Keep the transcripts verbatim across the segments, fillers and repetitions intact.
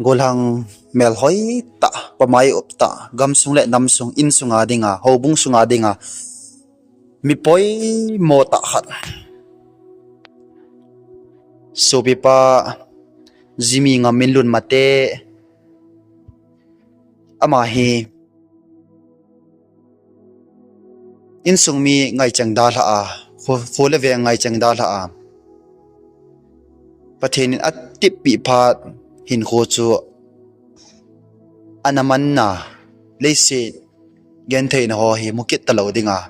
Golhang melhoi tah, pamai up tah, gamsung le namsung, insunga dinga, houbung sunga dinga, mi poimo tah khat. Sopipa Jimmy Ngamminlun Mate, ama hi insung mi ngaicheng dalha a, kho, kho le veng ngaicheng dalha a, Pathen in atippi phat hinkho chu ana manna, leiset gentheina ho hi mukit talou dinga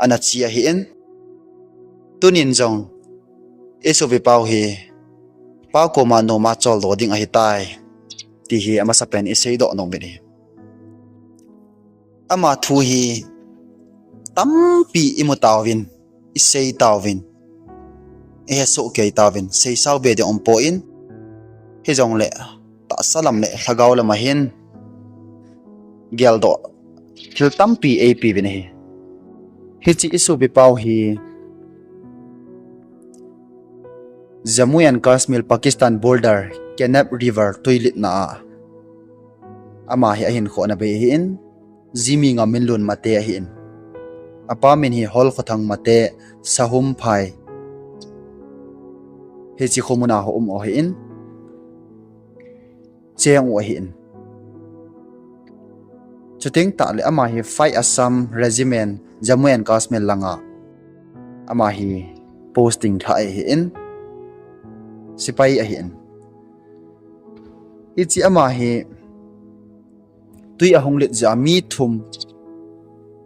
ana chi ahin. Tunin jong i sopipau hi Pa koma noma choldo ding ahitai, ti hi amasapen i seidoh nom uvin ahi. Ama thu hi tampi i mu tauvin, i sei tauvin, i hesoh kei tauvin, seisao be ding umpon, hijongle tahsa lam le lhagao lam ahin geldoh thil tampi eipeuvin ahi. Hiche i sopipau hi Jammu and Kashmir, Pakistan border, Kanab River tuilitna a ama hi ahinkho ana bei ahin, Jimmy Ngamminlun Mate ahin. Apa min hi Holkhothang Mate, Sahumphai, hiche khomun a ho um u ahin, cheng u ahin. Chuteng tahle ama hi Five Assam Regiment, Jammu and Kashmir langa ama hi posting lha ahin, sepai ahin. Hiche ama hi twi ahung lit jeh a mi thum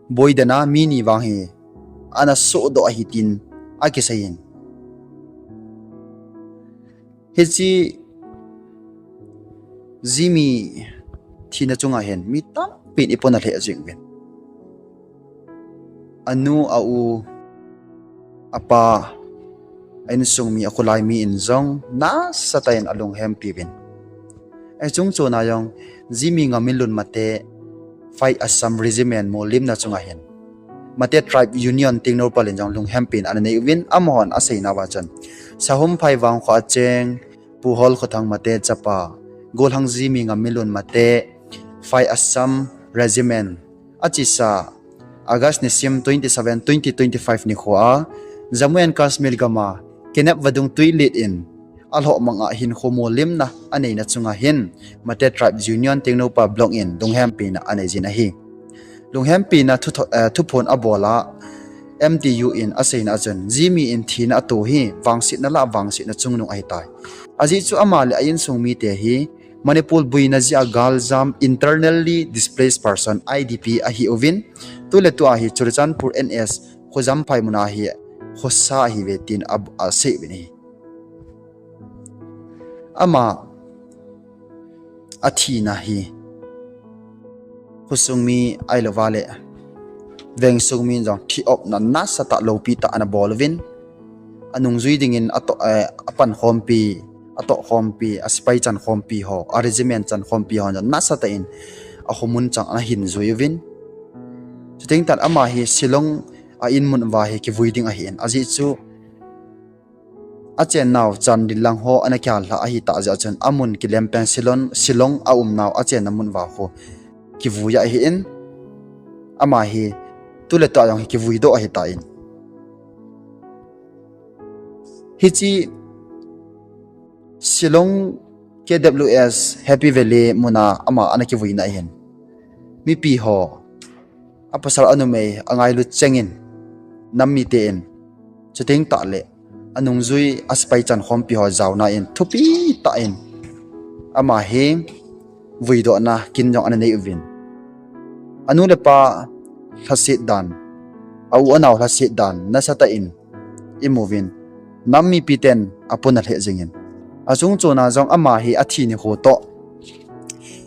boidena mi ni vang hi ana sohdoh ahi tin akiseiyin. Hiche Jimmy thina chunga hin mi tampin i pona lheh jeng uvin. Anu, a u, apa, a insung mi, akholai mi in jong nasatah in alunghempi uvin. Achung chona jong Jimmy Ngamminlun Mate, Five Assam Regiment molimna chunga hin Mate Tribe Union Tengnoupal in jong lunghempina ana nei uvin, amahon aseina uva chun Sahumphai vangkho a cheng Pu Holkhothang Mate chapa, Golhang Jimmy Ngamminlun Mate, Five Assam Regiment, achesa August nisim twenty seven, twenty twenty-five nikho a Jammu and Kashmir gam a Kanab vadung twilit in alhohmang a hinkho molimna aneina chunga hin Mate Tribe Union Tengnoupal Block in lunghempina anei jin ahi. Lunghempina thu tho-, eh, thuphon abol a, M T U in aseina a chun, Jimmy in thina ato hi vangsetna lah vangsetna chungnung ahitai. Ajeh chu ama le a insung mite hi Manipur boina jeh a galjam, internally displaced person, I D P, ahiuvin, tuletu a hi Churachandpur N S Khojamphai muna hi khosa ahiuve tin a, asei uvin ahi. Ama athina hi khosung mi ahilouva le vengsung min jong thi-opna nasatah loupitah ana bol uvin, anungjui dingin atoh, eh, apankhompi, atohkhompi, asepai chankhompi ho, a regiment chankhompi hon jong nasatah in akhomun chang ana hinjui uvin. Chuteng tah ama hi Shillong a inmun uva hi kivui ding ahin, ajeh chu achennau Chandel lang ho ana kihal lhah ahitah jeh chun amun kilempeng Shillong, Shillong a umnau achenna mun uva khu kivui ahin, ama hi tuletu a jong hi kivuidoh ahitan. Hiche Shillong K W S Happy Valley muna ama ana kivuina ahin, mipi ho, apasal anumei angailut chengin, nam mite in, chuteng tahle anungjui asepai chankhompi ho jaona in thupitah in ama hi vuidohna kin jong ana nei uvin. Anu le apa lhaset dan, a u anao lhaset dan nasatah in imuvin, nam mipiten apona lheh jengin. Achung chona jong ama hi athi nikho toh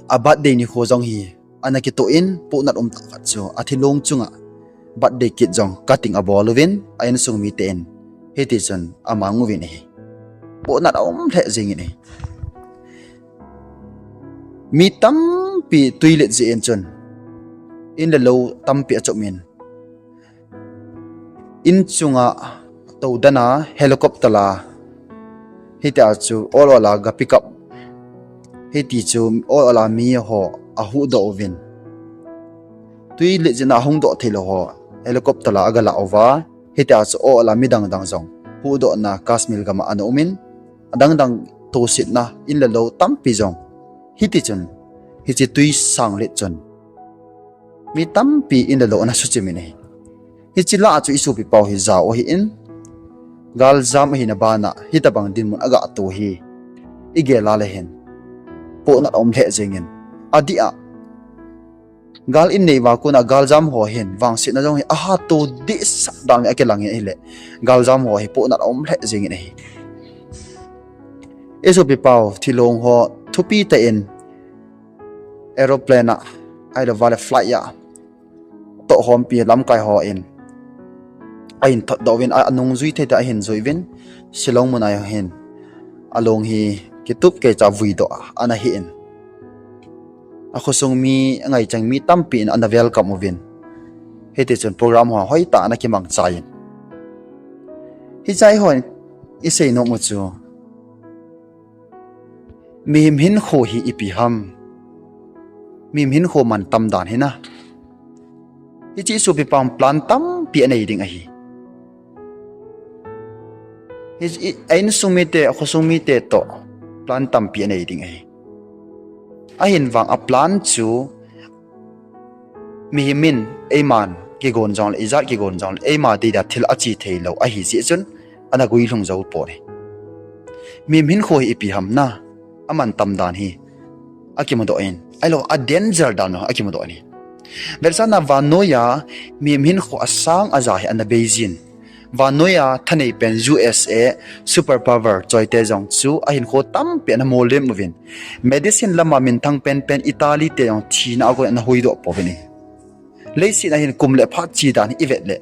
a birthday nikho jong hi ana kitoh in, pohnat umtah khat chu athilong chunga birthday cake jong cutting abol uvin, a insung miten hitichun amang uvin ahi. Pohnat aum lheh jengin ahi. Mi tampi twilet jeh in chun, in le lou tampi achop in, in chunga toudana helicopter la, hitia chu ol ol a ga pick up Hiti chu o ala mi ho ahuhdoh uvin. Tui lijin a hungdoh theilou ho helicopter a agala uva. Hitia chu o ala midang dang jong huhdohna Kashmir gam a ana umin, adang dang tosetna in le lou tampi jong. Hiti chun, hiche tui sang lit chun mi tampi in le lou ana suchim in ahi. Hiche lah a chu i sopi pau hi jao ahin, galjam ahina bana hitabang dinmun agah to hi igel a le hin pohnat aum lheh jengin, adih a gal in nei uva kona galjam ho hin vangsetna jong hi ahat to dehset dan in akilang in ahile, galjam ho hi pohnat aum lheh jengin ahi. I sopi pau thilong ho thupi tah in aeroplane a, ahilou vale flight a tohhompi lamkai ho in ahin thotdoh uvin, anungjui thei tah ahin jui uvin, Shillong mun a hin along hi kitup keicha vuidoh a ana hi in, akhosung mi, angaichang mi tampi in ana welcome uvin, hiti chun program ho hoitah ana kimangchai in. Hiche a eiho isei nom u chu, mihem hinkho hi ipi ham, mihem hinkho mantam dan hi na, hiche i sopi pau plan tampi anei ding ahi. Hi, a insung mite, akhosung mite toh plan tampi anei ding ahi. Ahin vang a plan chu mihem in eiman kigon jongle, ijat kigon jongle, eima deida thil ache theilou ahi jeh chun ana guilhung jou poi. Mihem hinkho hi ipi ham na, amantam dan hi akimudoh in, ahilou a danger dan u akimudoh in ahi. Vetsahna vannoiya mihem hinkho asang aja hi ana beijin, vannoiya thanei pen U S A super power choite jong chu ahinkho tampi ana mollem uvin, medicine lama minthang penpen Italy te jong thina a kon ana huhdoh pouvin ahi. Leiset a hin kum le phat che dan hi ivet le,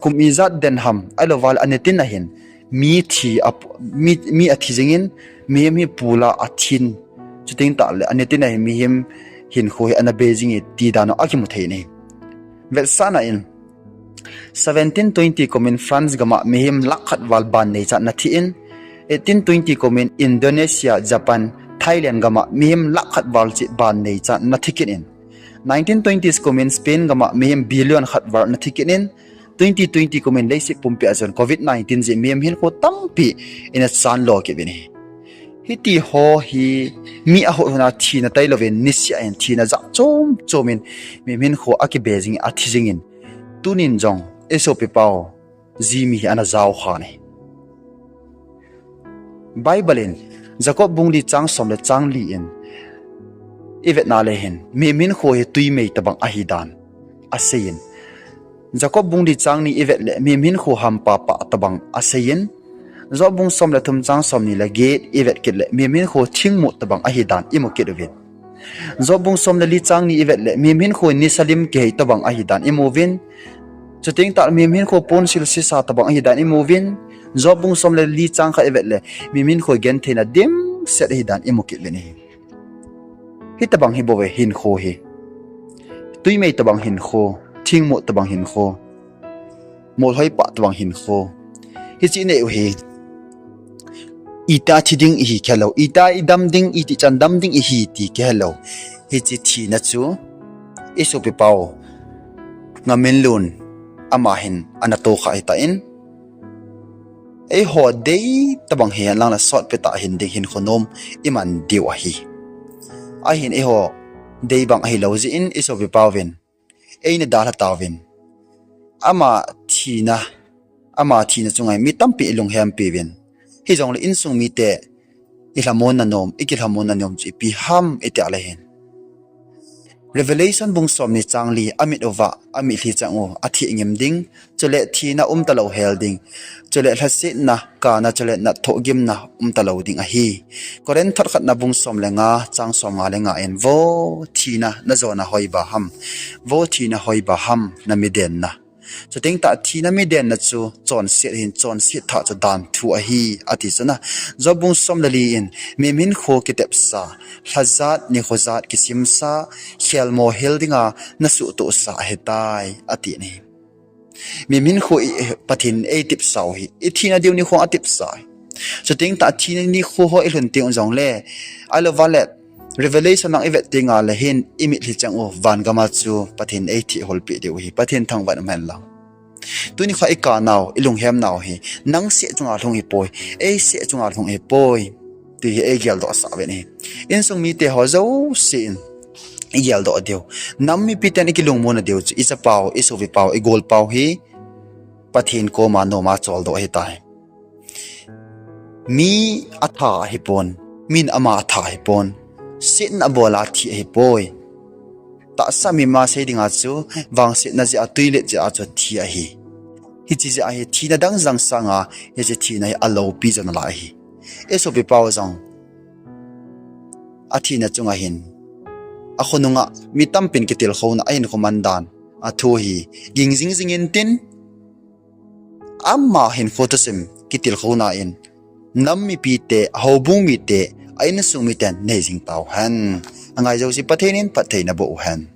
kum ijat den ham, ahilou vale anitin a hin mi thi a, mi, mi athi jingin, mihem hi pula athin, chuteng tahle anitin a hin mihem hinkho hi ana beijing e ti dan u akimu thei in ahi. Vetsahna in, seventeen twenty kumin France gam a mihem lakh khat val ban neichat ana thi in, eighteen twenty kumin Indonesia, Japan, Thailand gam a mihem lakh khat val cheh ban neichat ana thi kit in, nineteen twenties kumin Spain gam a mihem billion khat val ana thi kit in, twenty twenty kumin leiset pumpi a chun covid nineteen jeh mihem hinkho tampi in achan lo kit uvin ahi. Hiti ho hi mi ahot hon a thina tailouvin, niseh a hin thina jat chom chom in mihem hinkho akibe jingin, athi jingin, tunin jong i sopi pau, jimi hi ana jao khan ahi. Bible in Jacob bung li chang som le chang li in ivetna le hin mihem hinkho hi twi mei tobang ahi dan aseiyin, Jacob bung li chang ni ivet le mihem hinkho hampa pah tobang aseiyin, Job bung som le thum chang som ni le get ivet kit le mihem hinkho thingmut tobang ahi dan imu kit uvin. Job bung som le li chang ni ivet le mihem hinkho nisa lim kihei tobang ahi dan imu uvin. Chuteng tah mihem hinkho ponsil sisa tobang ahi dan imu uvin. Job bung som le li chang khat ivet le mihem hinkho gentheina dimset ahi dan imu kit uvin ahi. Hitobang hi bou ve hinkho hi. Twi mei tobang hinkho, thingmut tobang hinkho, molhoi pah tobang hinkho. Hiche inei u hi iti a thi ding ihi kihelou, iti a idam ding, itichan dam ding ihi ti kihelou. Hiche thina chu i sopi pau Ngam Min Lun ama hin ana tohkha ahitan, eiho dei tobang hi alang le sotpi tah hin ding hinkho nom iman diu ahi. Ahin eiho dei bang ahilou jeh in i sopi pauvin eina dalha tauvin, ama thina, ama thina chunga mi tampi ilunghempi uvin. Hijongle insung mite ilhamonna nom, ikilhamonna nom chu ipi ham itia le hin, Revelation bung som ni chang li, amit uva amitlhi chang u atheh ngim ding, chule thina umtalou hel ding, chule lhasetna, kana, chule natthoh gimna umtalou ding ahi. Corinth thot khatna bung som le nga chang som nga le nga in, vo thina, najona hoiba ham, vo thina, hoiba ham namidenna. Chuteng tah thina midenna chu chonset ahin, chonset thah chu danthu ahi, ati chu na. Job bung som le li in, mihem hinkho kitepsa, lhajat nikhojat kisimsa, khelmo hel dinga nasuhtohsa ahitai, ati ahi. Mihem hinkho hi Pathen in eitepsau hi, ithina diu nikho atepsa hi. Chuteng tah thina nikho ho ilhun teng jongle, ahilou vale Revelation lang ivet tengle hin imitlhi chang u vangam a chu Pathen in eithehhol peh diu ahi. Pathen thangvah in umhen lang. Tuni kha ikanau, ilunghem nau hi, nang seh chunga lhung ahipoi, ei seh chunga lhung ahipoi, ti hi eigeldoh sah uvin ahi. Insung mite ho jouse in igeldoh diu. Nam mipiten ikilungmona diu chu ichapau, isopipau, igolpau hi Pathen koma noma choldoh ahitai. Mi atha ahipon, min ama atha ahipon, setna abol a thi ahipoi. Tahsa mima sei dinga chu, vangsetna jeh a twilet jeh a chu thi ahi. Hiche jeh a hi thina dang jang sanga, hiche thina hi aloupi jong nalai ahi. Isopipau jong athina chunga hin, akhonunga mi tampin kitilkhouna, ahinkho man dan, athu hi ging jingjing intin, ama hinkho thusim kitilkhouna in, nam mipite, houbung mite, a insung miten nei jing tauhen. Angai jouse Pathen in phatthei naboh uhen.